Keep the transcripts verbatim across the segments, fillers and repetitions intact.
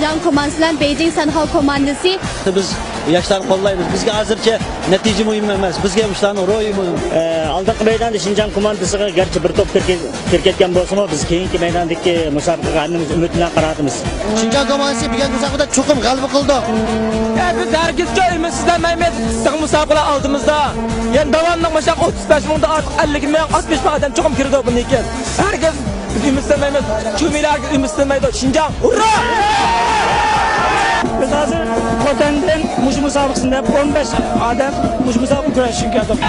جاڭ كوماندىسى بىلەن بېيجىڭ سەنخاۋ كوماندىسى. بىز ياشلارنى قوللايمىز. بىزگە ھازىرچە نەتىجە مۇھىم ئەمەس. بىزگە مۇشۇلارنىڭ روھى مۇھىم. ئە، ئالدىنقى مەيداندا شىنجاڭ كوماندىسىغا گەرچە بىر توپ كىرگە-، كىرىپ كەتكەن بولسىمۇ، بىز كېيىنكى مەيداندىكى مۇسابىقىگە ھەممىمىز ئۈمىد بىلەن قارىۋاتىمىز. شىنجاڭ كوماندىسى بۈگۈنكى مۇسابىقىدە چوقۇم غەلىبە قىلىدۇ. ئە، بىز ھەرگىزچە ئۈمىدسىزلەنمەيمىز. تېخى مۇسابىقىلەر ئالدىمىزدا. يەنە داۋاملىق مۇشۇنداق ئوتتۇز بەش مىڭدىن ئارتۇق، ئەللىك مىڭ، ئاتمىش مىڭ ئادەم چوقۇم كىرىدۇ بۇندىن كېيىن. ھەرگىز بىز ئۈمىدسىزلەنمەيمىز. چۈمۈلە ھەرگىز ئۈمىدسىزلەنمەيدۇ. شىنجاڭ، ھۇررا! بىز ھازىر خوتەندىن مۇشۇ مۇسابىقىسىنى دەپ ئون بەش ئادەم مۇشۇ مۇسابىقىگە كۈرەش ئۈچۈن كەلدۇق.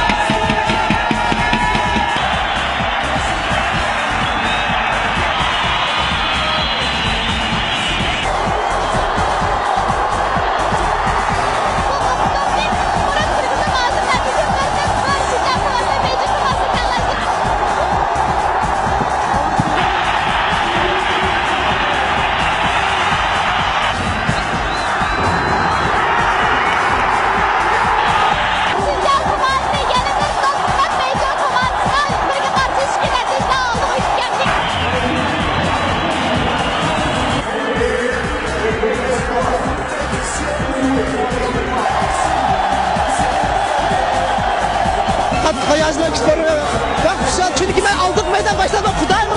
قاتتىق ھاياجانلىنىپ كېتىپ بارىمەن. بەك خۇشال، چۈنكى مەن ئالدىنقى مەيدان باشلاپ، خۇدايىم،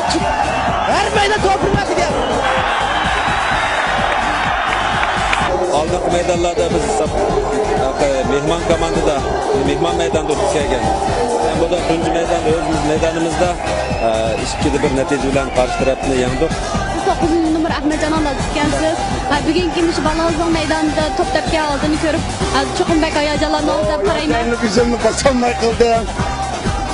ھەر مەيدان توپ ئۇرىمەن دېگەن. ئالدىنقى مەيدانلاردا بىز مېھمان كوماندىدا، مېھمان مەيداندا ئۇتۇپ كەلگەن. ھەم بۇ تۇنجى مەيدان ئۆزىمىز مەيدانىمىزدا، ئىككىدە بىر نەتىجە بىلەن قارشى تەرەپنى يەڭدۇق. سىز توققۇزىنچى نومۇر ئەخمەتجاننىڭ دادىسى ئىكەنسىز. ھە، بۈگۈنكى مۇشۇ بالىڭىزنىڭ مەيداندا توپ تەپكەن ھالىتىنى كۆرۈپ، ھە، چوقۇم بەك ھاياجانلاندىڭىز دەپ قارايمەن. مەيداننى ئۆزۈمنى باسالماي قىلدىم.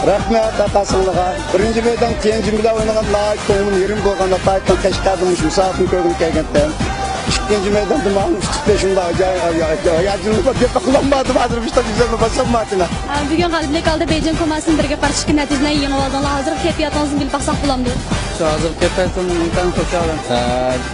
رەھمەت ئاتا-سىڭىلغا. بىرىنچى مەيدان كېيىنچى بىلەن ئوينىغان ناھايىتى كۆڭلۈم يېرىم بولغان ئاپايتتىن قەشقەردىن مۇشۇ مۇسابىقىنى كۆرگىلى كەلگەنتىم. ئىككىنچى مەيداندا ماڭا ئۇتۇپ بېشىمدا ئاجايىپ ھاياجانلىنىپ گەپ قىلالمادىم. ھازىر مۇشۇنداق يۈزۈمنى باسالمايتىمەن. بۈگۈن غەلىبىلىك ئالدى بېيجىڭ كوماندىسىنى بىرگە قارشى ئىككى نەتىجىنى يېڭىۋالدىڭلار. ھازىرقى كەيپىياتىڭىزنى بىلىپ باقساق بولامدۇ؟ شۇ ھازىرقى كەيپىياتىم ئىنتايىن خۇشالمەن. ئە،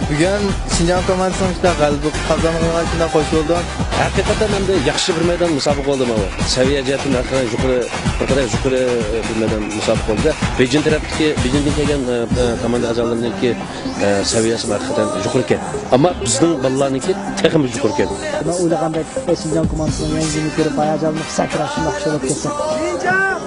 بۈگۈن شىنجاڭ كوماندىسىنىڭ شۇنداق غەلىبە قازانغىنىغا شۇنداق خوش بولدۇم. ھەقىقەتەن ئەمدى ياخشى بىر مەيدان مۇسابىقە بولدى ماۋۇ. سەۋىيە جەھەتتىن ھەقىقەتەن يۇقىرى، بىر قەدەر يۇقىرى بىر مەيدان مۇسابىقە بولدى. بېيجىڭ تەرەپتىكى، بېيجىڭدىن كەلگەن، ئە، ئە، كوماندا ئەزالىرىنىڭكى، ئە، سەۋىيەسىمۇ ھەقىقەتەن يۇقىرىكەن. ئەمما بىزنىڭ بالىلارنىڭكى تېخىمۇ يۇقىرىكەن. مەن ئويلىغاندەك شىنجاڭ كوماندىسىنىڭ يەڭگىنىنى كۆرۈپ ھاياجانلىنىپ سەكرەپ شۇنداق خۇشال بولۇپ كەتتىم.